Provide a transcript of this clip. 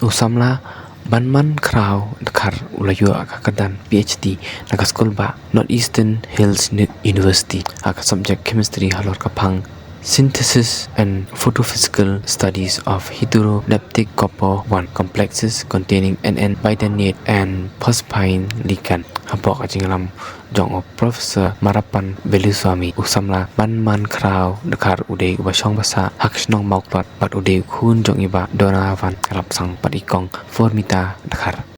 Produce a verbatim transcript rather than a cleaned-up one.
U samla Banman Khraw Dkhar u la ïoh ka kyrdan PhD na ka skul ba North Eastern Hills University ha ka subject Chemistry halor ka phang Synthesis and Photophysical Studies of Heterodaptic Copper one Complexes Containing N N Bidonate and Phosphine Ligand. Hapoh ka jingïalam jong u Professor Marapan Veluswamy, u samla Banman Khraw Dkhar u dei uba shong basa ha ka shnong Mawktlot bad u dei u khun jong i Bah Donavan Rapsang bad i Kong Formita Dkhar.